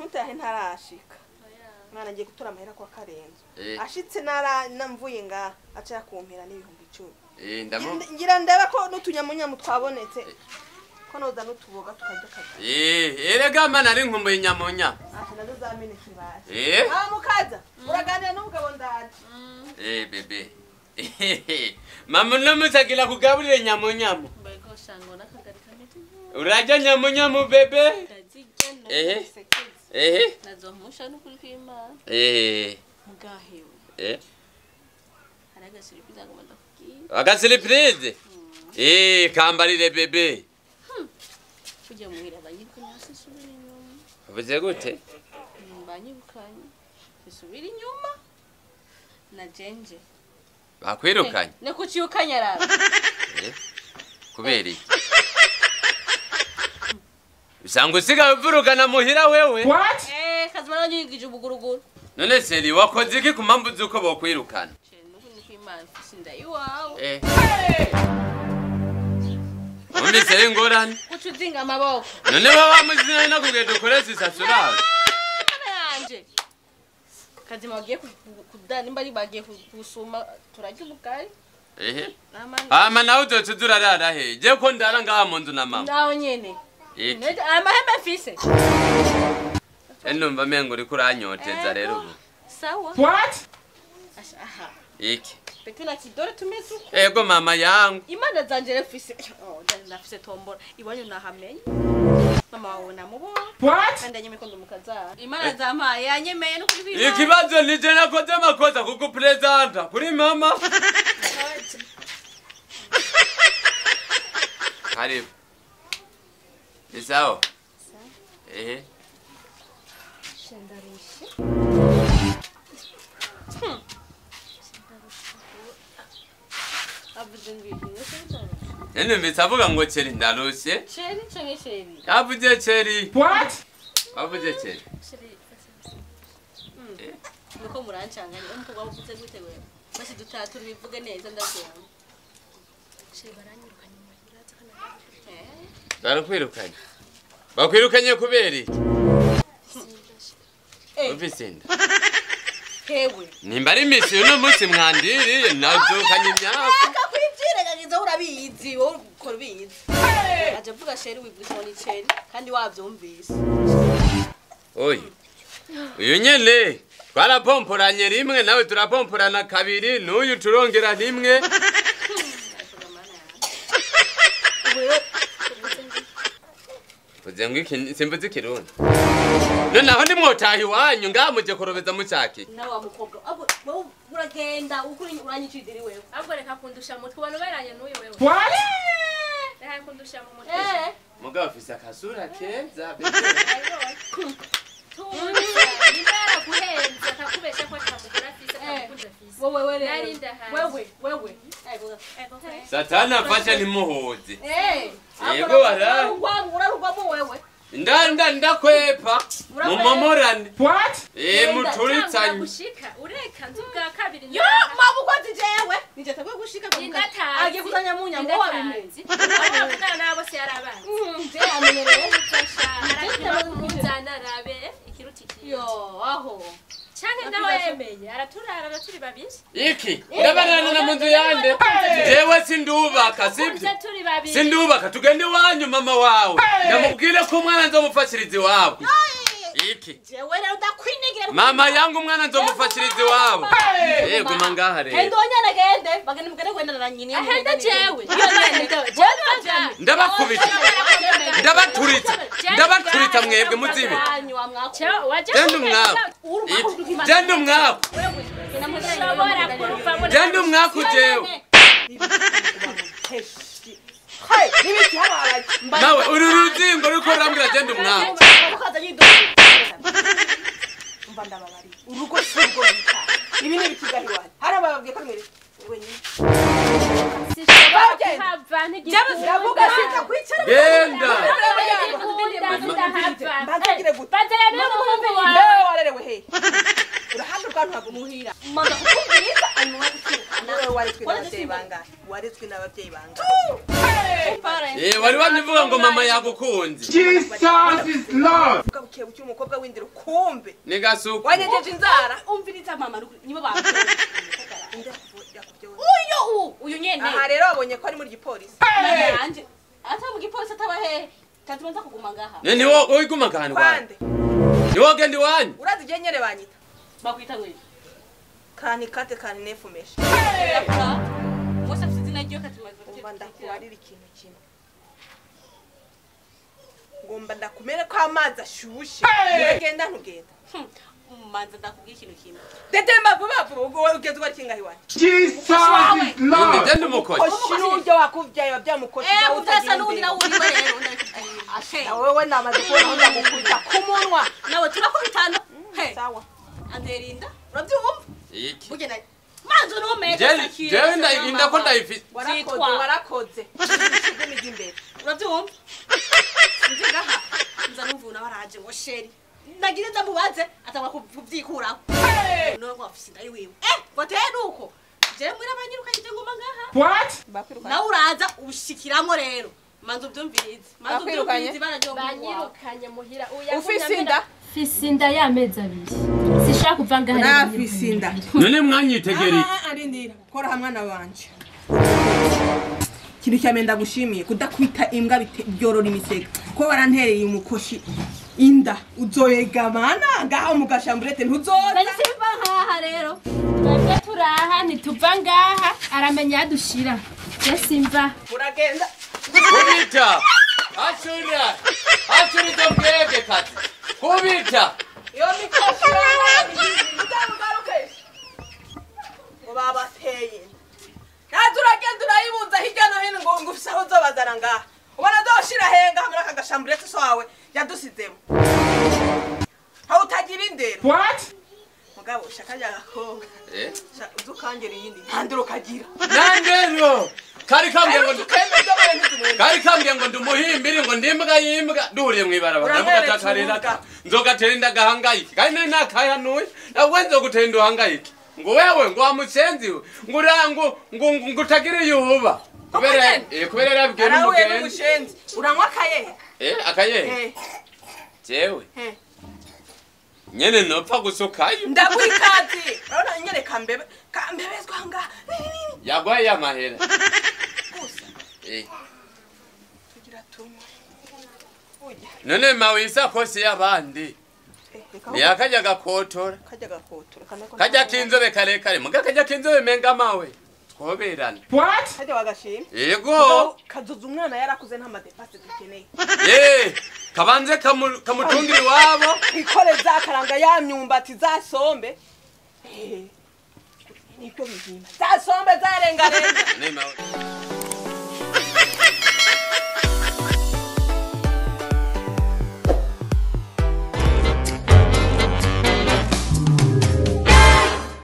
Ntimutahe ntarashika. Mwana ngiye gutora amahera kwa Karenzo. Ashitse nara namvuye nga aca yakumpera n'ibihumbi 10. Ndamu ngira ndaba ko n'utunyamunyamu twabonetse. Ko noza n'utuboga tukarya kaza. Erega mana ari nkumbuye inyamunya. Asha nazo zamenetse baje. Ah mukaza uraganira n'umugabo ndaje. Bebe. Mama namusagira kugaburira nyamunyamu. Mbego shango nakagari kamete. Urajya nyamunyamu bebe? Ndazijya. Nazomusha n'ukuri kw'Imana. Mugahewe. Hari agasurprise agomba ndakubwira. Agasurprise? Kambarire bebe. Kujya muhira banyirukanye sisubira inyuma. Uvuze gute? Banyirukanye sisubira inyuma. Na jenje. Bakwirukanye? Ne kuciyukanyarara. Kubera iki? Usanga usigaye uvurugana muhira wewe. What? Kazima nanyigije ubuguruguru. None seri wakoze iki ku mpamvu z'uko bokwirukana? Nuko ni kw'Imana mfise iwawe. Undi seri ngorane. Kucuzinga amaboko. None baba muzina nakugenda ukoresha isasurave. Mana yanje. Kazima bagiye kudana nimba ari bagiye gusuma turarya ubugari. Ama nawe uzoca urarara he? Je ko ndara ngaha mu nzu na mama. Naho nyene. Amahembe mfise. Ndumva mengo uriko uranyoteza rero ubu. Sawa. What? Aha. Iki. Pete na kidore tumeze uko. Ego mama yangu. Imana zanje rero mfise. Oh, ndafise tombora. Iwanyu nahamenye. Mama wawe namubona. What? Kandi anyemeye ko ndumukazara. Imana zampaye yanyemeye no kuri kw'Imana. Ikibazo nije nakoze amakosa kukupresenta kuri mama. Karibu. Ni sawa? Sawa. Shendarushe. Numvise avuga ngo Cheri ndarushe. Cheri canke Cheri? Yavuze Cheri. What? Avuze Cheri. Cheri. Nuko murancanganye umukobwa wavuze gute wewe? Basi dutatu bivuge neza ndavyumva. Cheri baranyirukanye muhira kana. Barakwirukanye. Bakwirukanye kubera iki? Ufise inda. Hewe. Nimba ari misi uno munsi mwandiriye nazukanye imyaka. Akakuvyirengagiza urabizi wowe ukora ubizi. Aje avuga Cheri wibwira ngo ni Cheri kandi wavyumvise. Oyi. Uyu nyene twarapomporanye rimwe nawe turapomporana kabiri n'uyu turongera rimwe. Uze ngo iki simvuze ikirundi. None aho ndimwotaha iwanyu ngamuje korobeza mucaki. Nawe wa mukobwa abo wowe uragenda ukuri uranyicidiri wewe. Ahubwo reka kundusha mutwe ubona uberanye n'uyu wewe. What? Reka kundusha mu mutwe. Mugabo afise akasura keza bebe. Tuza nimba yaraguhenze akakubesha ko atamugura afise atamukunda afise. Wewe wewe wewe wewe. Satani afasha ntimuhuze. Yego wara. Urarugwamo wewe. Ndanda ndakwepa mumomorane. What? Muturitsanye. Gushika ureka nzu bwa kabiri. Yo mabukwazi jewe. Nije takwe gushika kwa agiye kuzanya munya ngo wabimenye. Abavugana nabo se yarabanze. Je amenyereye muzana rabe ikiruti ki. Yo aho. Canke nawe yemeye araturara araturi babiri. Iki ndabarana na munzu yande. Jewe sindubaka sibyo. Sindubaka tugende iwanyu mama wawe. Ndamubwire ko umwana nzomufashiriza iwabo. Iki. Jewe rero ndakwinigira. Mama yangu umwana nzomufashiriza iwabo. Guma ngaha rero. Hendo nyana gende bagende mugende kwenda na nyini. Ahenda jewe. Ndabakubita. Ndabaturitsa. Ndabaturitsa mwebwe muzibe. Genda umwaku. Genda umwaku. Genda umwaku jewe. Nawe uru ruzingo ruriko rurambwira genda umwaku. Umva ndababari. Urugo si urwo bita. Ibi ni ibitigahi iwanyu. Hari abababwiye ko mwere wenyine. Ndavuga sinza kwicara. Genda. Mbanzagire gute? Nawe warerewe he? Urahandi rwa ntabwo muhira. Manda kukumviriza anyuma gukirukana. Nawe waretswe n'ababyeyi bangahe? Waretswe n'ababyeyi bangahe? Wari wambivuga ngo mama yagukunze. Jesus is Lord. Vuga buke buke umukobwa w'indero kumbe. Ni gasuku. Wanyegeje inzara. Umviriza mama nibo bakuye. Uyo uyu nyene. Aha rero wabonye ko ari muri gipolisi. Nanje ata mu gipolisi ataba hehe. Tazibanza kuguma ngaha. Ni wo uyiguma ngaha kwande. Ni wo genda iwanyu. Urazi je nyene banyita. Bakwita ngwe. Kani kate kani nefumesha. Bose afite izina ryo katimaze. Umva ndakubarira ikintu kimwe. Ngomba ndakumere ko amazi ashushe. Uragenda ntugenda. Manza ndakubwira ikintu kimwe. Dedemba vuba vuba ubwo ugeze uba kingahi wanje. Jesus is Lord. Ndende umukozi. Oshinuje wakuvyaye wabyamukoshi. Utasa n'undi nawe uri rero ndakubwira. Ashe. Wewe namaze kubona ndagukubita ku munwa. Nawe turakubitana. Sawa. Anderinda. Urabyumva? Iki. Bugena. Manzo no meka sakira. Jewe ndayinda ko ndayifite. Warakoze warakoze. Shigumije imbere. Urabyumva? Nje ngaha. Nza numvuna baraje ngo sheri. Nagize ndamubaze atangwa kuvyikuraho. No ngo afise ndayi wiwe. Ngo teruko. Je mwira banyirukanye je ngoma ngaha. What? Nawe uraza ushikiramo rero. Manzo byumvirize. Manzo byumvirize baraje banyirukanye muhira uya. Ufise inda? Fise inda y'amezi abiri. Sishaka kuva ngaha. Nafise inda. None mwanyitegera iki? Arindira. Kora hamwe na banje. Kintu cyamenda gushimiye kudakwita imbwa byorora imisega. Ko warantereye umukoshi inda uzoyegamana ngaho mugashamburete ntuzoza. Simba nkaha rero. Twebwe turaha ntituva ngaha aramenya yadushira. Je simba. Uragenda. Kubita. Ashura. Ashura izo kazi. Kubita. Iyo mikoshi ugaruke. Ngo babateye. Naza uragenda urayibunza hirya no hino ngo ngufise aho uzobazana ngaha. Ubona doshira henga hamwe akagashamburete so wawe yadusizemo. Aho utagira indero. What? Mugabo shaka rya gakobwa. Uzukangera iyindi ntandiro kagira. Nandero. Kari kambye ngo kari kambye ngo ndumuhimbiri ngo ndimbwa yimbwa duhuriye mwibarabara ndavuga takarira nzogatera inda gahangayike kandi nari nakayanuye nawe nzogutera inda uhangayike ngo wewe ngo wamusenzi ngo urango ngo ngutagire yuba kubera kubera yarabwiye n'umugenzi uranywa akayehe akayehe jewe nyene nopfa gusukayo ndaguha ikazi urabona nyene kambebe kambebezwa ngaha yagwaye amahera gusa tugira tumwe none mawe isakosi y'abandi yakajya gakotora kajya kinzobe karekare muga kajya kinzobe menga mawe twoberana. What? Kajya wagashima. Yego. Kazuza umwana yarakuze nta madepase dukeneye. Kabanze kamutungira iwabo. Ikore zakaranga ya myumbati za sombe. Nibyo bizima. Za sombe zarengarenga. Ne mawe.